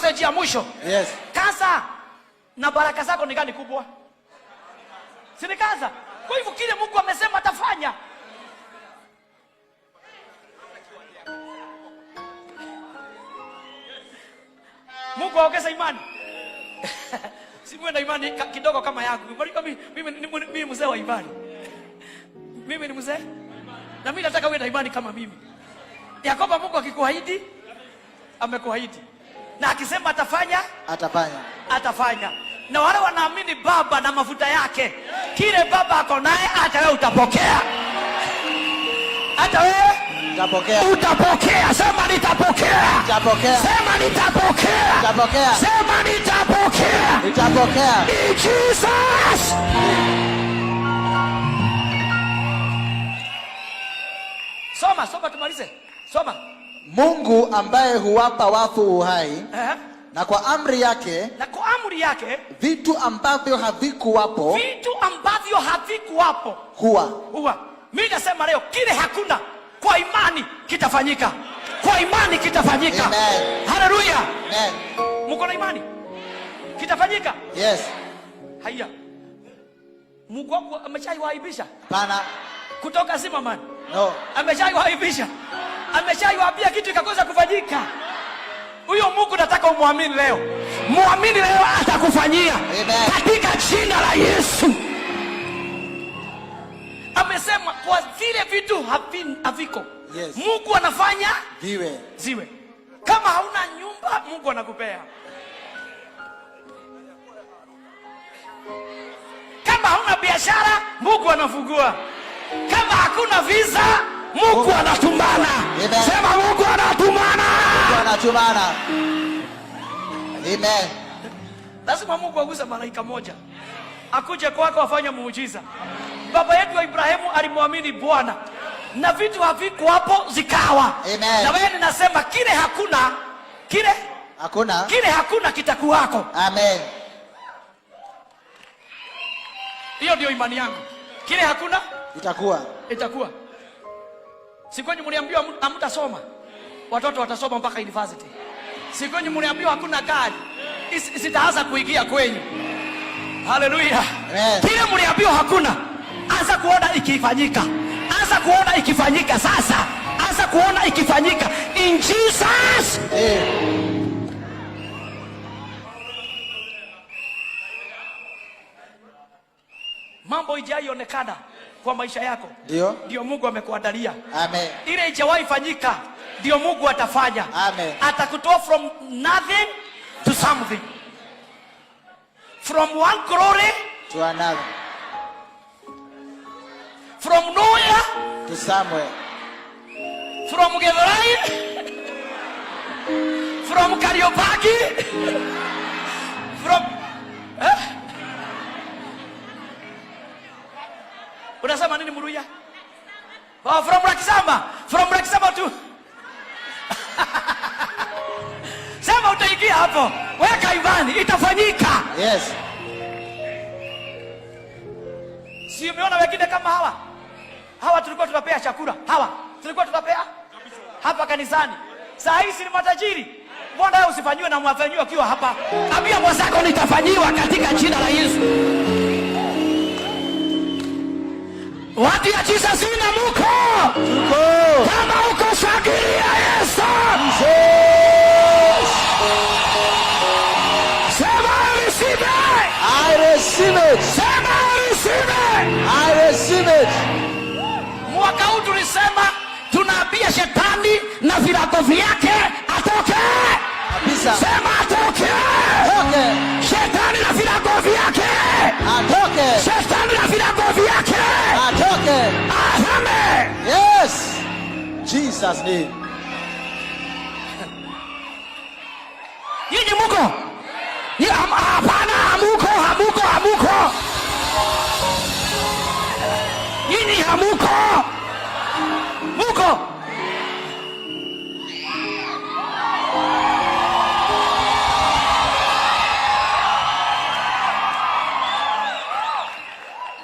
Stage ya mwisho. Yes. Kansa na baraka zako ni gani kubwa? Si ni kansa? Kwa hivyo kile Mungu amesema atafanya. Mungu aongeze imani. Si muwe na imani kidogo kama yangu. Mimi mzee wa imani. Mimi ni mzee. Na mimi nataka uwe na imani kama mimi. Ya kwamba Mungu akikuahidi, amekuahidi. Na akisema atafanya, atafanya. Atafanya. Na wale wanaamini Baba na mafuta yake, kile Baba ako naye hata wewe utapokea. Hata wewe utapokea. Utapokea. Sema nitapokea. Nitapokea. Sema nitapokea. Nitapokea. Sema nitapokea. Nitapokea. In Jesus. Soma, soma tumalize. Soma. Mungu ambaye huwapa wafu uhai, na kwa amri yake, na kwa amri yake vitu ambavyo havikuwapo, vitu ambavyo havikuwapo huwa. Huwa. Mimi nasema leo kile hakuna kwa imani kitafanyika. Kwa imani kitafanyika. Amen. Hallelujah. Amen. Mko na imani? Kitafanyika? Yes. Haya. Mungu wangu ameshaiwaibisha? Hapana. Kutoka Zimmerman. No. Ameshaiwaibisha. Ameshaiwaambia kitu ikakosa kufanyika. Huyo Mungu nataka umwamini leo. Muamini leo atakufanyia. Amen. Katika jina la Yesu. Amesema kwa vile vitu haviko. Yes. Mungu anafanya viwe. Ziwe. Kama hauna nyumba, Mungu anakupea. Kama hauna biashara, Mungu anafungua. Kama hakuna visa, Mungu anatumana. Amen. Sema Mungu anatumana. Mungu anatumana. Amen. Lazima Mungu aguse malaika moja akuje kwako afanye muujiza. Baba yetu wa Ibrahimu alimwamini Bwana na vitu havikuwapo zikawa. Amen. Na wewe ninasema kile hakuna, kile hakuna, kile hakuna kitakuwako. Amen. Hiyo ndio imani yangu. Kile hakuna itakuwa. Itakuwa. Siku yenye mliambiwa hamtasoma, watoto watasoma mpaka university. Siku yenye mliambiwa hakuna gari, sitaanza kuingia kwenyu. Hallelujah. Amen. Kile mliambiwa hakuna, anza kuona ikifanyika. Anza kuona ikifanyika sasa. Anza kuona ikifanyika in Jesus. Amen. Mambo ijaionekana kwa maisha yako. Ndio. Ndio Mungu amekuandalia. Amen. Ile haijawahi fanyika ndio Mungu atafanya. Amen. Atakutoa from nothing to something. From one glory to another. From nowhere to somewhere. From Githurai. From Kariobangi. From, Unasema nini Muruya? Oh, from Rakisama. From Rakisama tu. Sema utaingia hapo. Weka imani itafanyika. Yes. Si umeona wengine kama hawa? Hawa tulikuwa tunapea chakula. Hawa tulikuwa tunapea hapa kanisani. Saa hizi ni matajiri. Mbona wewe usifanyiwe na mwafanyiwe akiwa hapa? Ambia mwenzako nitafanyiwa katika jina la Yesu. Watu ya Jesus ina muko. Tuko. Kama uko shangilia Yesu. Jesus. Sema I receive it. I receive it. Sema I receive it. I receive it. Mwaka huu tulisema tunaambia shetani na virago vyake atoke. Kabisa. Sema atoke. Atoke. Shetani na virago vyake. Atoke. Shetani na virago vyake. Atoke. Ahame. Yes. Jesus name. Nyinyi muko? Hapana, hamuko, hamuko, hamuko. Nyinyi hamuko. Muko.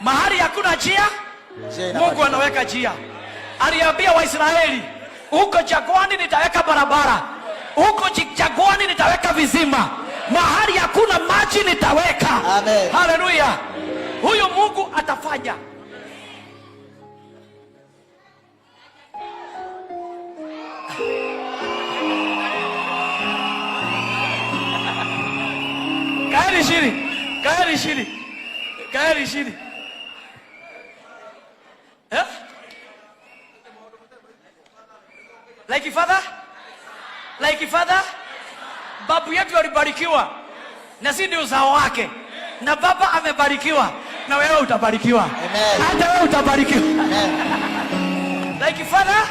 Mahali hakuna njia, Njia inapatikana. Mungu anaweka njia. Aliambia Waisraeli, huko jangwani nitaweka barabara. Huko jangwani nitaweka vizima, mahali hakuna maji nitaweka. Amen. Haleluya! Huyu Mungu atafanya. Kaeni chini, kaeni chini, kaeni chini. Eh? Like father? Like father? Babu yetu alibarikiwa na si ndio uzao wake, na baba amebarikiwa, na wewe utabarikiwa. Amen. Hata wewe utabarikiwa. Amen. Like father,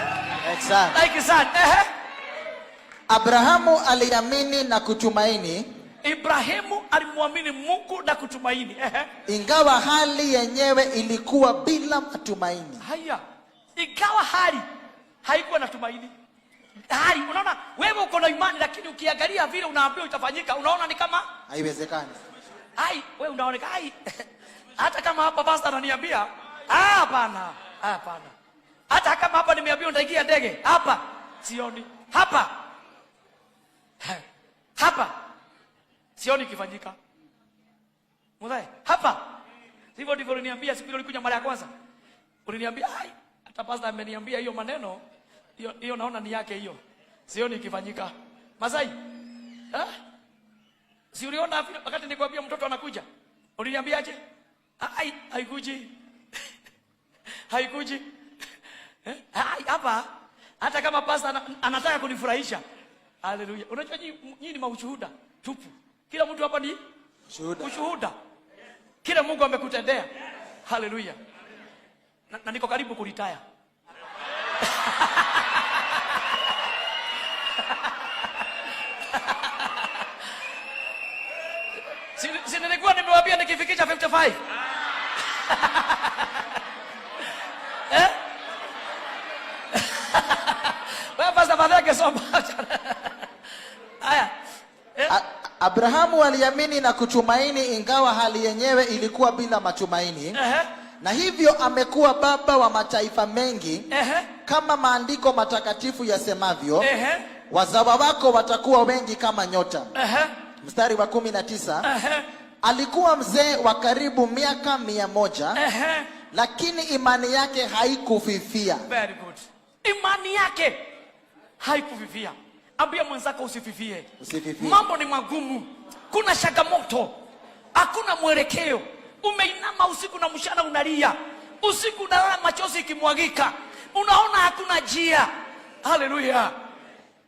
Like son. like son. Ehe. Abrahamu aliamini na kutumaini, Ibrahimu alimwamini Mungu na kutumaini. Ehe. ingawa hali yenyewe ilikuwa bila matumaini. Haya, ingawa hali haikuwa na tumaini. Hali, unaona wewe uko na imani, lakini ukiangalia vile unaambiwa itafanyika, unaona ni kama Haiwezekani. Ai, wewe unaoneka ai. Hata kama hapa pastor ananiambia, ah, hapana, hapana. Hata kama hapa nimeambiwa nitaingia ndege, hapa sioni. Hapa. Hapa. Sioni ikifanyika. Mzee, hapa. Hivyo ndivyo uliniambia siku ile ulikuja mara ya kwanza. Uliniambia, ai, hata pastor ameniambia hiyo maneno, hiyo hiyo naona ni yake hiyo. Sioni ikifanyika. Masai. Eh? Si uliona vile wakati nikwambia mtoto anakuja? Uliniambiaje? Ai, haikuji. Haikuji. Eh? Ai, hapa hata kama pastor anataka kunifurahisha. Haleluya. Unajua nyinyi ni maushuhuda tupu. Kila mtu hapa ni Shuhuda. ushuhuda. Kila Mungu amekutendea. Haleluya. Na niko karibu kuretire. Si nilikuwa nimewaambia nikifikisha 55. Eh? Wewe pastor Matheke soma. Haya. Eh? Abrahamu aliamini na kutumaini, ingawa hali yenyewe ilikuwa bila matumaini. Na hivyo amekuwa baba wa mataifa mengi, kama maandiko matakatifu yasemavyo, wazawa wako watakuwa wengi kama nyota. Mstari wa 19, alikuwa mzee wa karibu miaka 100, lakini imani yake haikufifia. Very good. Imani yake haikufifia. Ambia mwenzako usififie. Usififie. Mambo ni magumu, kuna changamoto, hakuna mwelekeo. Umeinama usiku na mchana unalia, usiku unalala machozi ikimwagika, unaona hakuna njia. Haleluya.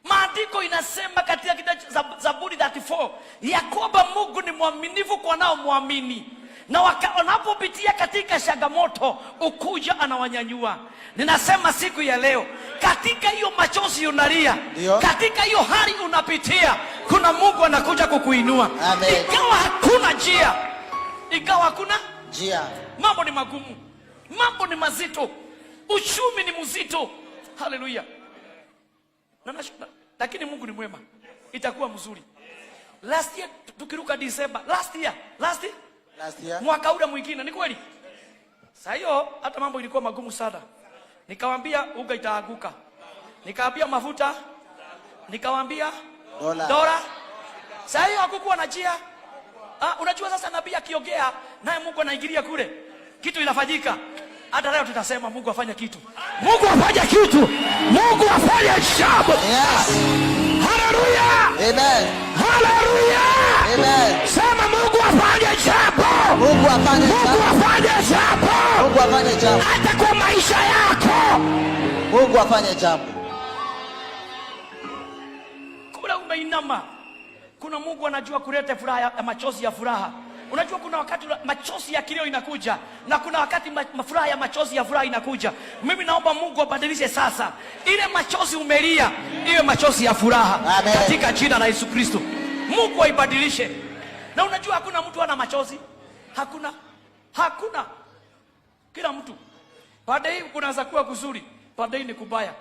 Maandiko inasema katika kitabu cha Zaburi 34 ya kwamba Mungu ni mwaminifu kwa wanaomwamini, na wanapopitia katika changamoto ukuja anawanyanyua. Ninasema siku ya leo, katika hiyo machozi unalia, katika hiyo hali unapitia, kuna Mungu anakuja kukuinua. Amen. Ikawa hakuna njia, ikawa hakuna njia, mambo ni magumu, mambo ni mazito, uchumi ni mzito. Haleluya. Lakini Mungu ni mwema, itakuwa mzuri. Last year tukiruka December, last year, last year? Last year. Mwaka ule mwingine, ni kweli? Sasa hiyo hata mambo ilikuwa magumu sana. Nikawaambia unga itaanguka. Nikawaambia mafuta. Nikawaambia dola. Dola. Sasa hiyo hakukuwa na njia. Unajua sasa nabii akiongea naye Mungu anaingilia kule. Kitu inafanyika. Hata leo tutasema Mungu afanye kitu. Mungu afanye kitu. Mungu afanye jambo. Yes. Haleluya. Amen. Haleluya. Amen. Sema Mungu afanye jambo. Mungu afanye Mungu jambo. afanye jambo. Mungu afanye jambo. Hata kwa maisha yako. Mungu afanye jambo. Kule umeinama, kuna Mungu anajua kuleta furaha ya machozi ya furaha. Unajua kuna wakati machozi ya kilio inakuja na kuna wakati furaha ya machozi ya furaha inakuja. Mimi naomba Mungu abadilishe sasa. Ile machozi umelia iwe machozi ya furaha. Amen. Katika jina la Yesu Kristo. Mungu aibadilishe. Na unajua hakuna mtu ana machozi. Hakuna. Hakuna. Kila mtu. Baada hii kunaweza kuwa kuzuri, baada hii ni kubaya.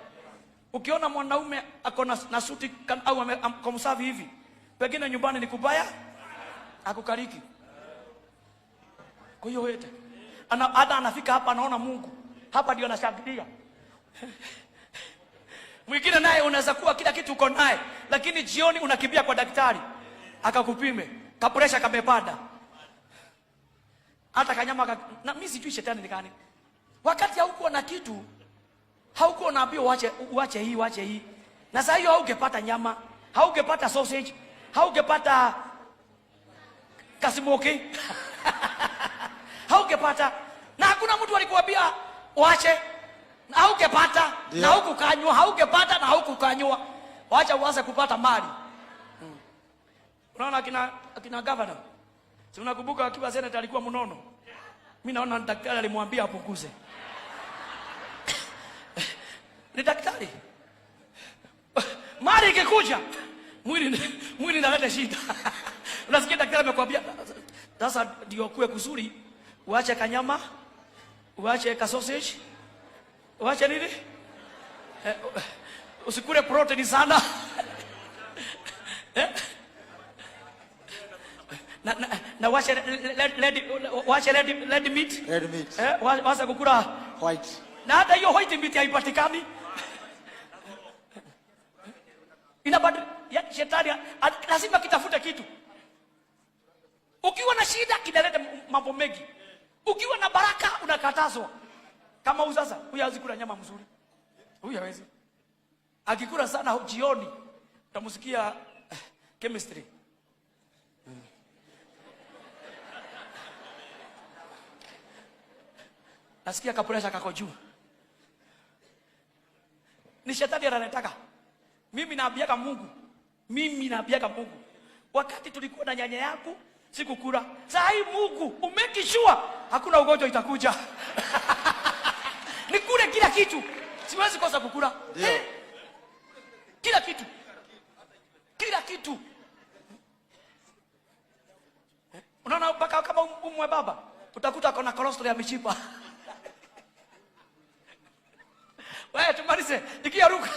Ukiona mwanaume ako na suti au ako msafi hivi, pengine nyumbani ni kubaya, akukariki. Kwa hiyo yote hata anafika hapa anaona Mungu. Hapa ndio anashangilia. Mwingine naye unaweza kuwa kila kitu uko naye, lakini jioni unakimbia kwa daktari akakupime, kapresha kamepanda, hata kanyama na mimi sijui shetani ni gani. Wakati haukuwa na kitu, haukuwa unaambiwa uache, uache hii, uache hii, na saa hiyo haungepata nyama, haungepata sausage, haungepata kasimoki haungepata, na hakuna mtu alikuambia uache, haungepata na hukukanywa, haungepata na hukukanywa. Wacha uanze kupata mali. Unaona akina governor, si unakumbuka akiwa senator alikuwa mnono? Mimi naona daktari alimwambia apunguze. Ni daktari. Mali ikikuja mwili inaleta shida. Unasikia daktari amekwambia sasa ndio kuwe kuzuri, uache kanyama, uache ka sausage, uache nini? Usikule protein sana. Na uache red meat. Red meat. Wacha kukula white. Na hata hiyo white meat haipatikani. Inabadi ya shetani lazima kitafute kitu. Ukiwa na shida kinaleta mambo mengi. Ukiwa na baraka unakatazwa. Kama huyu sasa, huyu hawezi kula nyama mzuri. Huyu hawezi. Akikula sana jioni utamsikia chemistry. Nasikia kapresha kako juu. Ni shetani ananitaka. Mimi naambiaga Mungu. Mimi naambiaga Mungu. Wakati tulikuwa na nyanya yangu sikukula. Saa hii Mungu umake sure hakuna ugonjwa itakuja. Nikule kila kitu. Siwezi kosa kukula. Kila kitu. Kila kitu. Unaona mpaka kama umwe baba utakuta kona cholesterol ya mishipa. Wewe tumalize. Ikiaruka.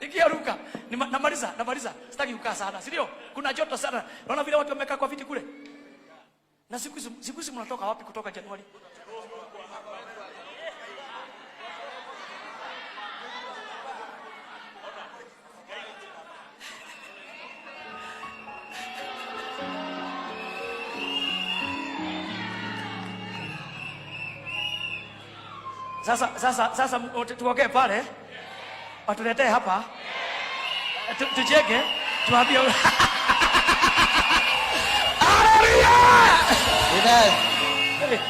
Ikiaruka. Namaliza. Sitaki kukaa sana, si ndio? Kuna joto sana. Unaona vile watu wamekaa kwa viti kule? Na siku hizi mnatoka wapi kutoka Januari? Sasa tuongee pale. Watuletee hapa. Tucheke, tuambie. Hallelujah! Amen.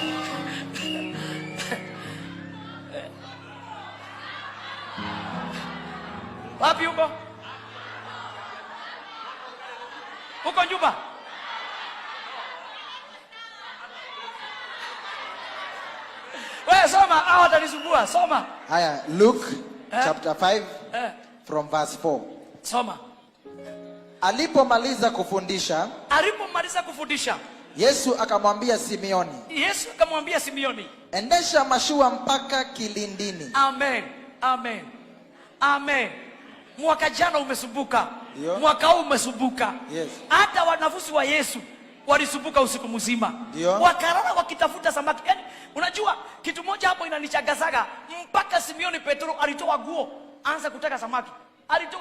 Wapi huko? Huko nyumba? Wewe soma, hao watanisumbua. Soma. Haya, Luke chapter 5 from verse 4. Soma. Alipomaliza kufundisha, Alipomaliza kufundisha, Yesu akamwambia Simioni. Yesu akamwambia Simioni, endesha mashua mpaka kilindini. Amen. Amen. Amen. Mwaka jana umesumbuka. Ndio. Mwaka huu umesumbuka. Yes. Hata wanafunzi wa Yesu walisumbuka usiku mzima. Ndio. Wakalala wakitafuta samaki. Yaani unajua kitu moja hapo inanishangazaga, mpaka Simioni Petro alitoa guo anza kuteka samaki.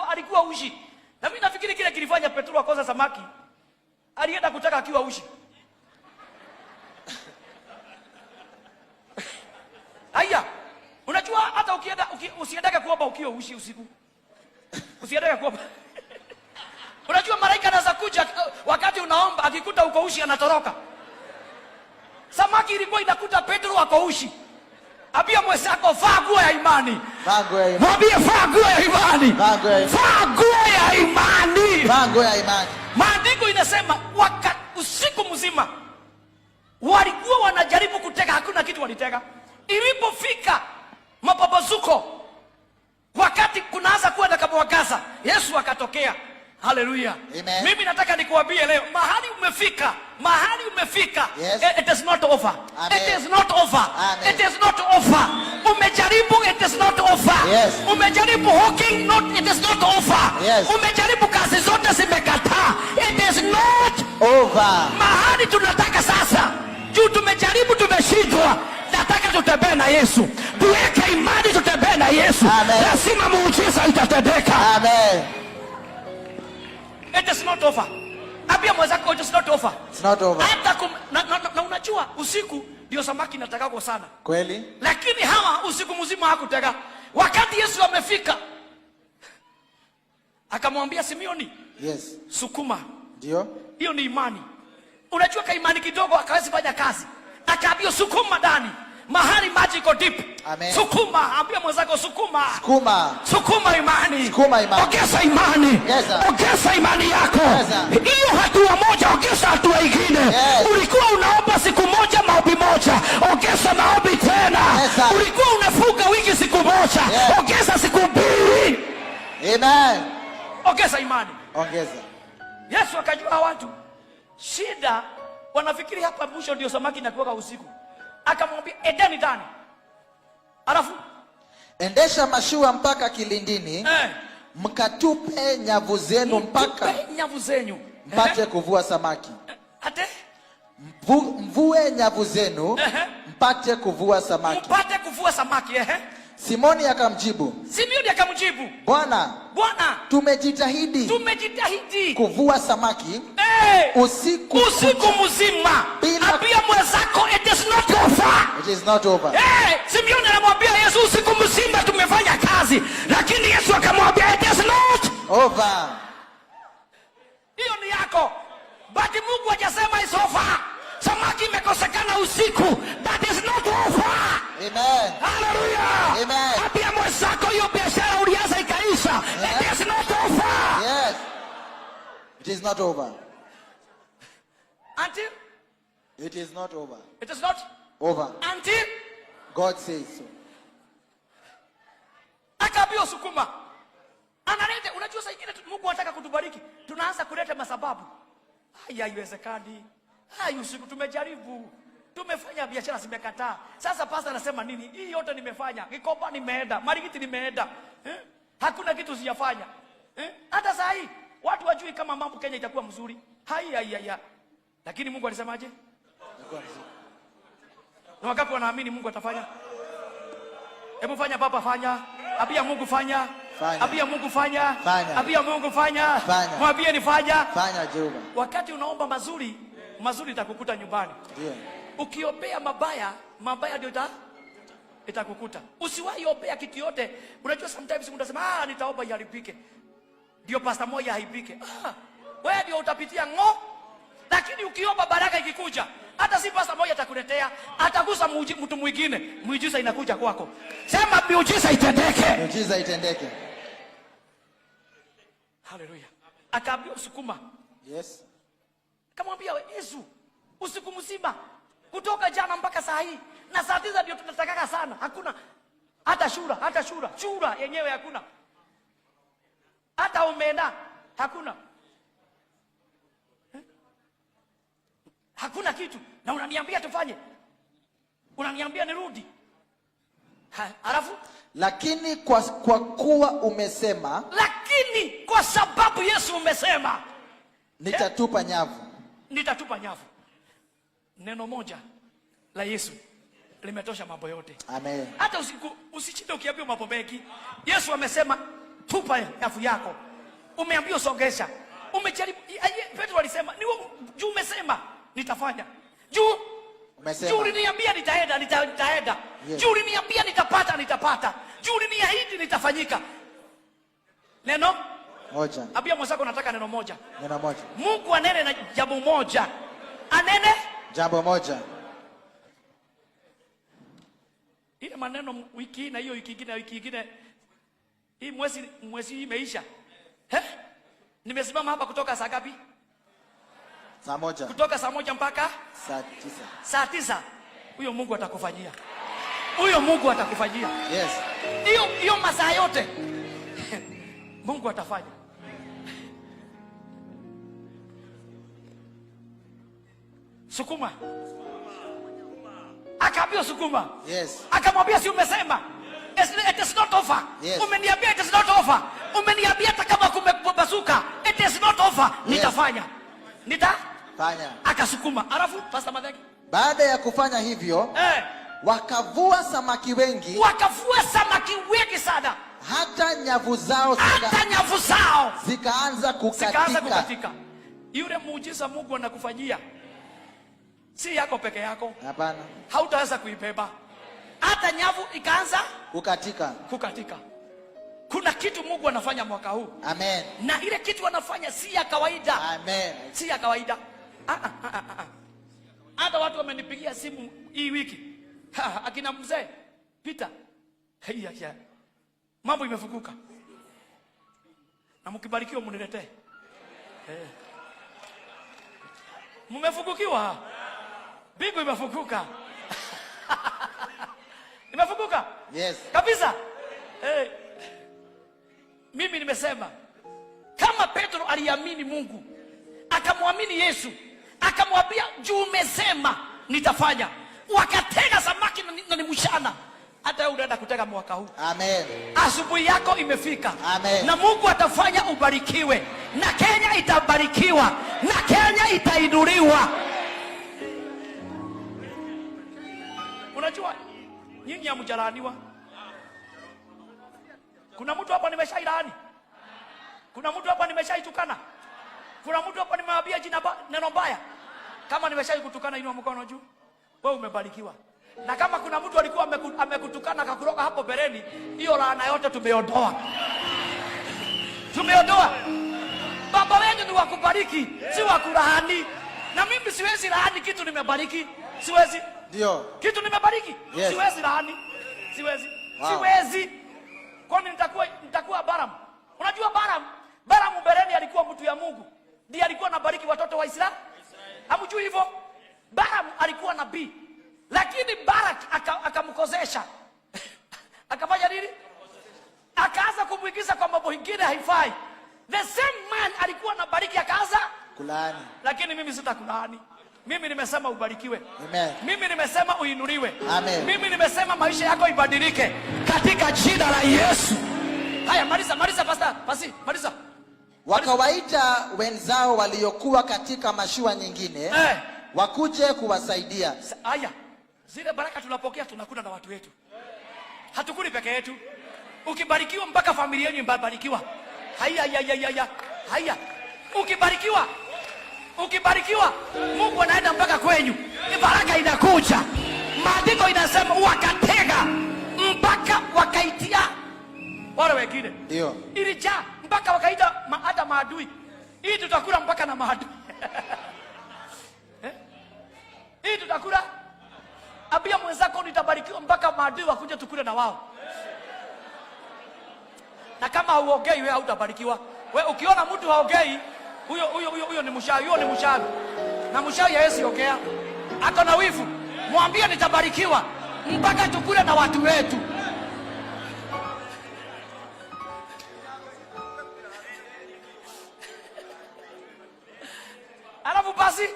Alikuwa ushi. Na mimi nafikiri kile kilifanya Petro akosa samaki, alienda kuteka akiwa ushi. Haya, unajua hata usiendage kuomba ukiwa ushi usiku. Usiendage kuomba. Unajua malaika anaweza kuja wakati unaomba, akikuta uko ushi anatoroka. Samaki ilikuwa inakuta Petro ako ushi. Ambia mwenzako vaa nguo ya imani. Vaa nguo ya imani. Mwambie vaa nguo ya imani. Vaa nguo ya imani. Vaa nguo ya imani. Vaa nguo ya imani. Maandiko inasema usiku mzima walikuwa wanajaribu kuteka, hakuna kitu waliteka. Ilipofika mapambazuko, wakati kunaanza kuwa na kamwangaza, Yesu akatokea. Hallelujah. Amen. Mimi nataka nikuambie leo, mahali umefika, mahali umefika. Yes. It is not over. Amen. It is not over. Amen. It is not over. Umejaribu, it is not over. Yes. Umejaribu hawking, not, it is not over. Yes. Umejaribu kazi zote zimekataa. It is not over. Mahali tunataka sasa, juu tumejaribu tumeshindwa. Nataka tutembee na Yesu, tuweke imani, tutembee na Yesu. Amen. Lazima muujiza itatendeka. Amen. It is not over. Ambia mwenzako, "It is not over." It's not over. Hata kum, na, na, na, na unajua usiku ndio samaki inategwako sana. Kweli? Lakini hawa usiku mzima hakutega. Wakati Yesu amefika, akamwambia Simioni, "Sukuma." Ndio. Hiyo ni imani. Unajua ka imani kidogo akawezi fanya kazi. Akaambia, "Sukuma ndani. Mahali maji iko deep." Amen. Sukuma, ambia mwenzako, "Sukuma." Sukuma. Sukuma imani. Sukuma imani. Ongeza imani. Ongeza. Ongeza imani yako. Ongeza. Hiyo hatua moja, ongeza hatua ingine. Ulikuwa unaomba siku moja maombi moja, ongeza maombi tena. Ongeza. Ulikuwa unafunga wiki siku moja, ongeza siku 2. Amen. Ongeza imani. Ongeza. Yesu akajua watu shida wanafikiri hapa mwisho ndio samaki inakuwa usiku. Akamwambia, "Endeni ndani." Alafu Endesha mashua mpaka kilindini, mkatupe nyavu zenu mpaka Mtupe nyavu zenyu mpate kuvua samaki. Ate? Mvue nyavu zenu mpate kuvua samaki. Mpate kuvua samaki. Simoni akamjibu. Simoni akamjibu. "Bwana, "Bwana, tumejitahidi tumejitahidi kuvua samaki usiku usiku mzima." Ambia mwenzako, "It is not over." It is not over. Simeoni anamwambia Yesu, "Usiku mzima tumefanya kazi," lakini Yesu akamwambia, "It is not over." Hiyo ni yako. But Mungu hajasema it's over. Samaki imekosekana usiku, but it's not over. Amen. Hallelujah. Amen. Ambia mwenzako, hiyo biashara ulianza ikaisha. It is not over. Yes. It is not over. Until It is not over. It is not over. Until God says so. Akaambiwa, "Sukuma." Analeta, unajua saa ingine Mungu anataka kutubariki. Tunaanza kuleta masababu. Haya, haiwezekani. Haya, usiku tumejaribu. Tumefanya biashara zimekataa. Sasa pastor anasema nini? Hii yote nimefanya. Gikomba nimeenda, Marikiti nimeenda. Hakuna kitu sijafanya. Hata saa hii watu wajui kama mambo Kenya itakuwa mzuri. Hai hai hai. Lakini Mungu alisemaje? Itakuwa mzuri. Na wangapi wanaamini Mungu atafanya? Hebu fanya baba, fanya. Ambia Mungu, "Fanya." Fanya. Ambia Mungu, "Fanya." Fanya. Ambia Mungu, "Fanya." Fanya. Mwambie ni fanya. Fanya, Jehova. Wakati unaomba mazuri, mazuri itakukuta nyumbani. Ndio. Ukiombea mabaya, mabaya ndio itakukuta. Usiwahi ombea kitu yote. Unajua sometimes mtu anasema, "Nitaomba iharibike. Ndio pastor moja aibike." Wewe ndio utapitia ngo. Lakini ukiomba baraka ikikuja, hata si pastor moja atakuletea, atagusa mtu mwingine, muujiza inakuja kwako. Sema, "Miujiza itendeke." Miujiza itendeke. Haleluya. Akaambiwa, "Sukuma." Akamwambia Yesu, "Usiku mzima kutoka jana mpaka saa hii, na saa 9 ndio tunatakaka sana. Hakuna hata shura, hata shura, shura yenyewe hakuna. Hata omena hakuna. Hakuna kitu. Na unaniambia tufanye. Unaniambia nirudi." Ha, alafu Lakini kwa kuwa umesema, Lakini kwa sababu Yesu umesema, nitatupa nyavu. Nitatupa nyavu. Neno moja la Yesu limetosha mambo yote. Amen. Hata usichinde ukiambiwa mambo mengi. Yesu amesema tupa nyavu yako. Umeambiwa songesha. Umejaribu. Petro alisema, "Ni wewe, juu umesema nitafanya. Juu Umesema. Juu uliniambia nitaenda, nitaenda. Juu uliniambia nitapata, nitapata. Juu uliniahidi nitafanyika." Neno moja. Ambia mwenzako, "Nataka neno moja." Neno moja. Mungu anene na jambo moja. Anene jambo moja. Ile maneno wiki hii na hiyo wiki ingine na wiki ingine. Hii mwezi hii imeisha. He? Nimesimama hapa kutoka saa ngapi? Saa 1. Kutoka saa 1 mpaka saa 9. Saa 9. Huyo Mungu atakufanyia. Huyo Mungu atakufanyia. Hiyo masaa yote. Mungu atafanya. Sukuma. Akaambiwa, "Sukuma." Akamwambia, "Si umesema? It is not over." Umeniambia it is not over. Umeniambia hata kama kumepasuka, it is not over. Nitafanya. Nita? Fanya. Akasukuma. Alafu Pastor Mathegi. Baada ya kufanya hivyo, Wakavua samaki wengi, Wakavua samaki wengi sana, hata nyavu zao hata nyavu zao zikaanza zikaanza kukatika. Kukatika. Yule muujiza Mungu anakufanyia si yako peke yako, Hapana, hautaweza kuibeba. Hata nyavu ikaanza kukatika. Kukatika. Kuna kitu Mungu anafanya mwaka huu, Amen. Na ile kitu anafanya si ya kawaida. Amen. Si ya kawaida. Ah, ah, ah, ah, ah. Hata watu wamenipigia simu hii wiki, ha, akina mzee Peter, haya ya mambo imefunguka, na mkibarikiwa mniletee. Eh. Mmefungukiwa, mbingu imefunguka, imefunguka Yes. kabisa. Eh. Mimi nimesema kama Petro aliamini Mungu, akamwamini Yesu, akamwambia, "Juu umesema nitafanya." Wakatega samaki na ni mchana. Hata wewe unaenda kutega mwaka huu. Amen. Asubuhi yako imefika. Amen. Na Mungu atafanya ubarikiwe, na Kenya itabarikiwa, na Kenya itainuliwa. Unajua nyinyi hamjalaaniwa. Kuna mtu hapa nimeshailaani? Kuna mtu hapa nimeshaitukana? Kuna mtu hapa nimewambia jina neno mbaya? Kama nimeshaikutukana, inua mkono juu. Wewe umebarikiwa. Na kama kuna mtu alikuwa amekutukana akakuroga hapo mbeleni, hiyo laana yote tumeondoa. Tumeondoa. Baba wenu ni wa kubariki, si wa kulaani. Na mimi siwezi laani kitu nimebariki. Siwezi. Ndio. Kitu nimebariki. Yes. Siwezi laani. Siwezi. Wow. Siwezi. Kwani nitakuwa Balaam? Unajua Balaam? Balaam mbeleni alikuwa mtu ya Mungu. Ndiye alikuwa anabariki watoto wa Israeli. Hamjui hivyo? Balaam alikuwa nabii. Lakini Balak akamkosesha. Akafanya nini? Akaanza kumwingiza kwa mambo mengine haifai. The same man alikuwa anabariki akaanza kulaani. Lakini mimi sitakulaani. Mimi nimesema ubarikiwe. Amen. Mimi nimesema uinuliwe. Amen. Mimi nimesema maisha yako ibadilike katika jina la Yesu. Haya, maliza, maliza pastor, basi, maliza. Wakawaita wenzao waliokuwa katika mashua nyingine wakuje kuwasaidia. Haya, zile baraka tunapokea tunakula na watu wetu. Hatukuli peke yetu. Ukibarikiwa mpaka familia yenu imebarikiwa. Haya, haya, haya, haya. Haya. Ukibarikiwa, ukibarikiwa Mungu anaenda mpaka kwenyu. Baraka inakuja. Maandiko inasema wakatega mpaka wakaitia wale wengine. Ndio. Ilijaa mpaka wakaita hata maadui. Hii tutakula mpaka na maadui. Eh? Hii tutakula. Ambia mwenzako nitabarikiwa mpaka maadui wakuje tukule na wao. Na kama hauongei wewe hautabarikiwa. Wewe ukiona mtu haongei, huyo huyo huyo huyo ni mshawi, huyo ni mshawi. Na mshawi hawezi ongea. Ako na wivu. Mwambie nitabarikiwa mpaka tukule na watu wetu. Alafu basi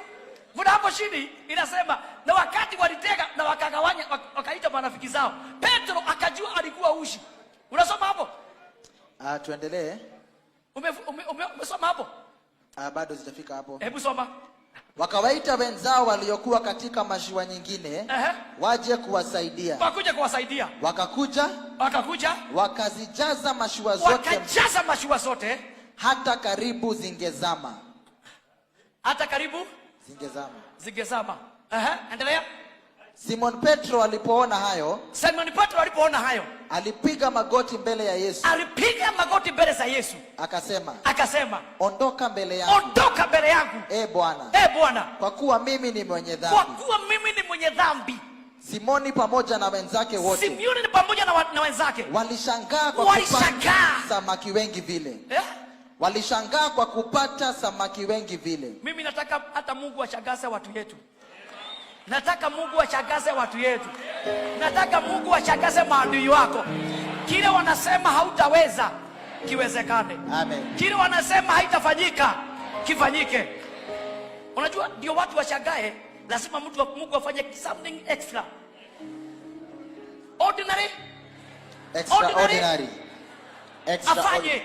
kuna hapo chini inasema na wakati walitega na wakagawanya, wakaita marafiki zao. Petro akajua alikuwa uchi. Unasoma hapo? Tuendelee. Umesoma hapo? Bado sijafika hapo. Hebu soma. Wakawaita wenzao waliokuwa katika mashua nyingine waje kuwasaidia. Wakuja kuwasaidia. Wakakuja. Wakakuja. Wakazijaza mashua zote. Wakajaza mashua zote. Hata karibu zingezama. Hata karibu zingezama. Zingezama. Endelea. Simon Petro alipoona hayo, Simon Petro alipoona hayo, alipiga magoti mbele ya Yesu. Alipiga magoti mbele za Yesu. Akasema, Akasema, ondoka mbele yangu. Ondoka mbele yangu. E Bwana. E Bwana. Kwa kuwa mimi ni mwenye dhambi. Kwa kuwa mimi ni mwenye dhambi. Simoni pamoja na wenzake wote. Simoni pamoja na wenzake. Walishangaa kwa Walishangaa. kupata samaki wengi vile. Walishangaa kwa kupata samaki wengi vile. Mimi nataka hata Mungu ashangaze watu yetu. Nataka Mungu ashangaze watu yetu. Nataka Mungu ashangaze maadui wako. Kile wanasema hautaweza kiwezekane. Amen. Kile wanasema haitafanyika kifanyike. Unajua ndio watu washangae, lazima Mungu afanye something extra. Ordinary? Extraordinary. Extraordinary. Afanye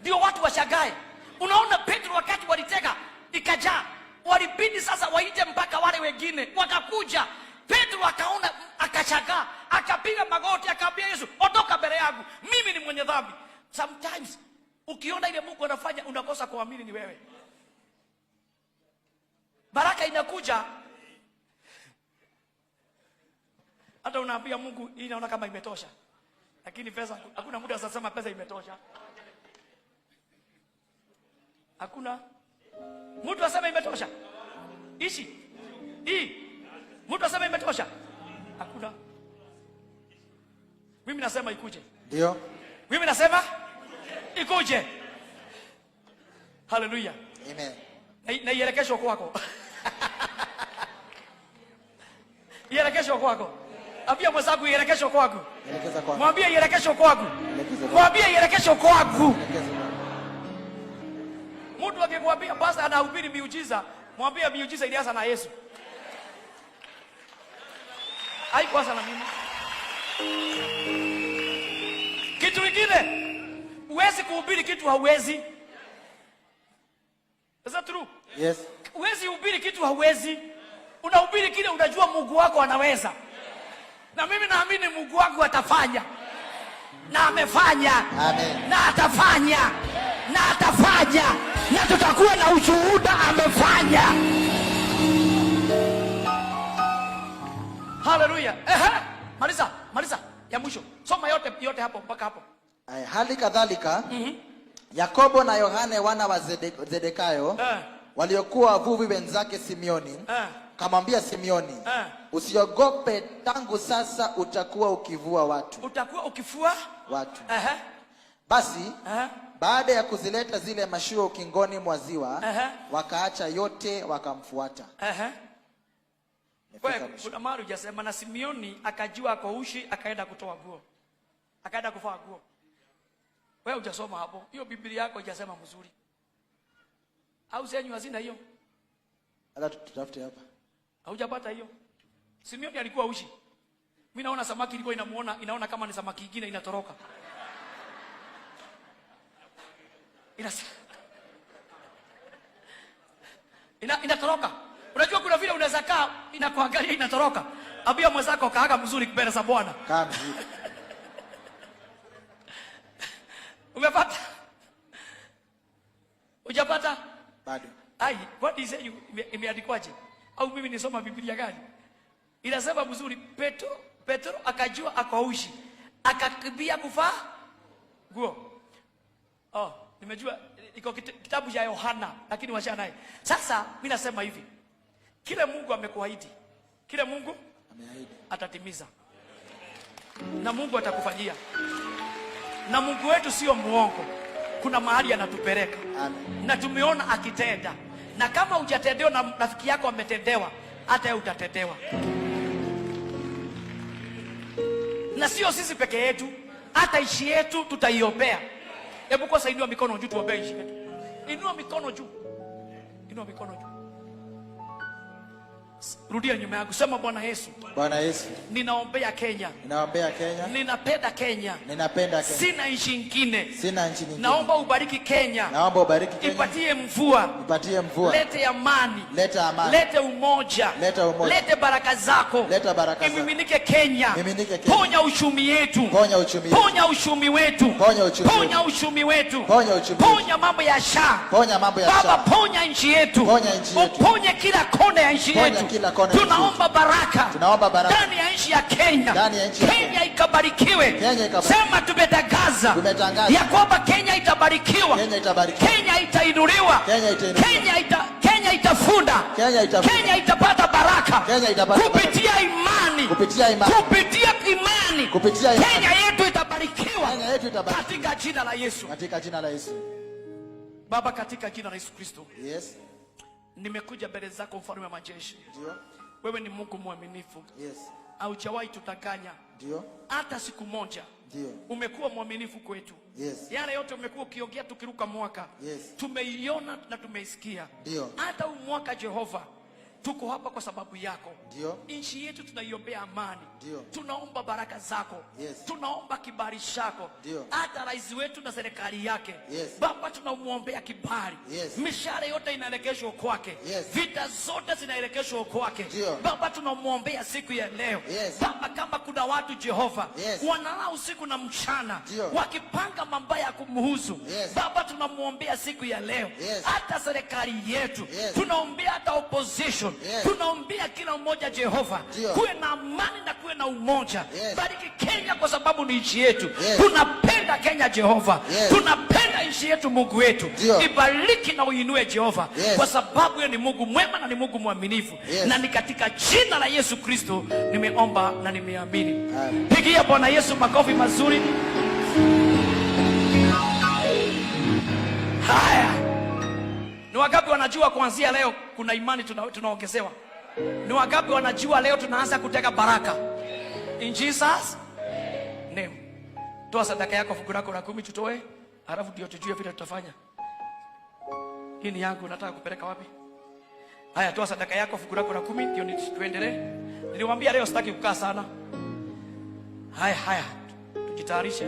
ndio watu washangae. Unaona Petro wakati walitega ikajaa, walibidi sasa waite mpaka wale wengine wakakuja. Petro akaona Akashangaa, akapiga magoti, akaambia Yesu, ondoka mbele yangu, mimi ni mwenye dhambi. Sometimes ukiona ile Mungu anafanya unakosa kuamini ni wewe. Baraka inakuja, hata unaambia Mungu hii naona kama imetosha, lakini pesa hakuna. Muda sasa pesa imetosha, hakuna mtu asema imetosha. Ishi hii, mtu asema imetosha, hakuna. Mimi nasema ikuje. Ndio. Mimi nasema ikuje. Haleluya. Amen. Na ielekeshwe kwako. Ielekeshwe kwako. Ambia mwenzako ielekeshwe kwako. Elekeza kwako. Mwambie ielekeshwe kwako. Elekeza kwako. Mwambie ielekeshwe kwako. Elekeza kwako. Mtu akikwambia pastor anahubiri miujiza, mwambie miujiza ilianza na Yesu. Haikuanza na mimi. Kitu kingine, huwezi kuhubiri kitu hauwezi. Is that true? Yes. Huwezi hubiri kitu hauwezi. Unahubiri kile unajua Mungu wako anaweza. Na mimi naamini Mungu wangu atafanya. Na amefanya. Amen. Na atafanya. Na atafanya. Na tutakuwa na ushuhuda amefanya. Haleluya. Ehe. Maliza, maliza ya mwisho. Soma yote yote hapo mpaka hapo. Aya, hali kadhalika Yakobo na Yohane wana wa Zedekayo waliokuwa wavuvi wenzake Simioni, kamwambia Simioni, usiogope, tangu sasa utakuwa ukivua watu. Utakuwa ukivua watu. Basi baada ya kuzileta zile mashua ukingoni mwa ziwa, wakaacha yote wakamfuata. Wewe, kuna mahali hujasema na Simioni akajua ako uchi, akaenda kutoa nguo. Akaenda kuvaa nguo. Wewe hujasoma hapo. Hiyo Biblia yako hujasema mzuri. Au zenyu hazina hiyo? Hata tutafute hapa. Haujapata hiyo? Simioni alikuwa uchi. Mimi naona samaki ilikuwa inamuona, inaona kama ni samaki nyingine inatoroka. Inatoroka. Unajua kuna vile unaweza kaa inakuangalia inatoroka. Ambia mwenzako kaaga mzuri mbele za Bwana. Kaa mzuri. Umepata? Hujapata? Bado. Ai, what is it? Imeandikwaje? Au mimi nisoma Biblia gani? Inasema mzuri, Petro akajua akaushi, akakimbia kuvaa nguo. Oh, nimejua iko kitabu cha Yohana, lakini wachana naye. Sasa mimi nasema hivi. Kile Mungu amekuahidi, kile Mungu ameahidi atatimiza. Na Mungu atakufanyia. Na Mungu wetu sio muongo. Kuna mahali anatupeleka. Amen. Na tumeona akitenda. Na kama hujatendewa na rafiki yako ametendewa, hata wewe utatendewa. Na sio sisi peke yetu, hata ishi yetu tutaiombea. Hebu kwanza inua mikono juu tuombee ishi yetu. Inua mikono juu. Inua mikono juu. Rudia nyuma yangu. Sema Bwana Yesu. Bwana Yesu. Ninaombea Kenya. Ninaombea Kenya. Ninapenda Kenya. Ninapenda Kenya. Sina nchi nyingine. Sina nchi nyingine. Naomba ubariki Kenya. Naomba ubariki Kenya. Ipatie mvua. Ipatie mvua. Lete amani. Leta amani. Lete umoja. Leta umoja. Lete baraka zako. Leta baraka zako. Imiminike Kenya. Imiminike Kenya. Ponya uchumi yetu. Ponya uchumi wetu. Ponya uchumi wetu. Ponya uchumi wetu. Ponya uchumi wetu. Ponya uchumi wetu. Ponya mambo ya SHA. Ponya mambo ya Baba, SHA. ponya nchi yetu. Ponya nchi yetu. Uponye kila kona ya nchi Ponya yetu. kila kona ya nchi yetu. Tunaomba baraka. Tunaomba baraka. Ndani ya nchi ya Kenya. Ndani ya nchi ya Kenya ikabarikiwe. Kenya ikabarikiwe. Sema tumetangaza. Tumetangaza. Ya kwamba Kenya itabarikiwa. Kenya itabarikiwa. Kenya itainuliwa. Kenya itainuliwa. Kenya itafunda. Kenya itafunda. Kenya itapata baraka. Kenya itapata baraka. Kupitia imani. Kupitia imani. Kupitia imani. Kupitia imani. Kenya yetu itabarikiwa. Kenya yetu itabarikiwa. Katika jina la Yesu. Katika jina la Yesu. Baba, katika jina la Yesu Kristo. Yes. Nimekuja mbele zako mfalme wa majeshi. Ndio. Wewe ni Mungu mwaminifu. Yes. Haujawahi tutanganya. Ndio. Hata siku moja. Ndio. Umekuwa mwaminifu kwetu. Yes. Yale yote umekuwa ukiongea tukiruka mwaka. Yes. Tumeiona na tumeisikia. Ndio. Hata huu mwaka Jehova, Tuko hapa kwa sababu yako. Ndio. Nchi yetu tunaiombea amani. Ndio. Tunaomba baraka zako. Yes. Tunaomba kibali chako. Ndio. Hata rais wetu na serikali yake. Yes. Baba, tunamwombea kibali. Yes. Mishale yote inaelekezwa kwake. Yes. Vita zote zinaelekezwa kwake. Ndio. Baba, tunamwombea siku ya leo. Yes. Baba, kama kuna watu Jehova Yes. wanalala usiku na mchana Ndio. wakipanga mabaya ya kumhusu. Yes. Baba, tunamwombea siku ya leo. Yes. Hata serikali yetu Yes. tunaombea, hata opposition Yes. tunaombea kila mmoja Jehova, Ndio. kuwe na amani na kuwe na umoja. Yes. Bariki Kenya kwa sababu ni nchi yetu. Yes. Tunapenda Kenya Jehova. Yes. Tunapenda nchi yetu Mungu wetu. Ndio. Ibariki na uinue Jehova, Yes. kwa sababu yeye ni Mungu mwema na ni Mungu mwaminifu. Yes. Na ni katika jina la Yesu Kristo nimeomba na nimeamini. Amen. Pigia Bwana Yesu makofi mazuri. Haya, ni wangapi wanajua kuanzia leo kuna imani tunaongezewa? Ni wangapi wanajua leo tunaanza kuteka baraka? In Jesus name. Toa sadaka yako fungu lako la 10 tutoe, halafu ndio tujue vile tutafanya. Hii ni yangu, nataka kupeleka wapi? Haya, toa sadaka yako fungu lako la 10 ndio tuendelee. Niliwaambia leo sitaki kukaa sana. Haya, haya, tujitayarishe.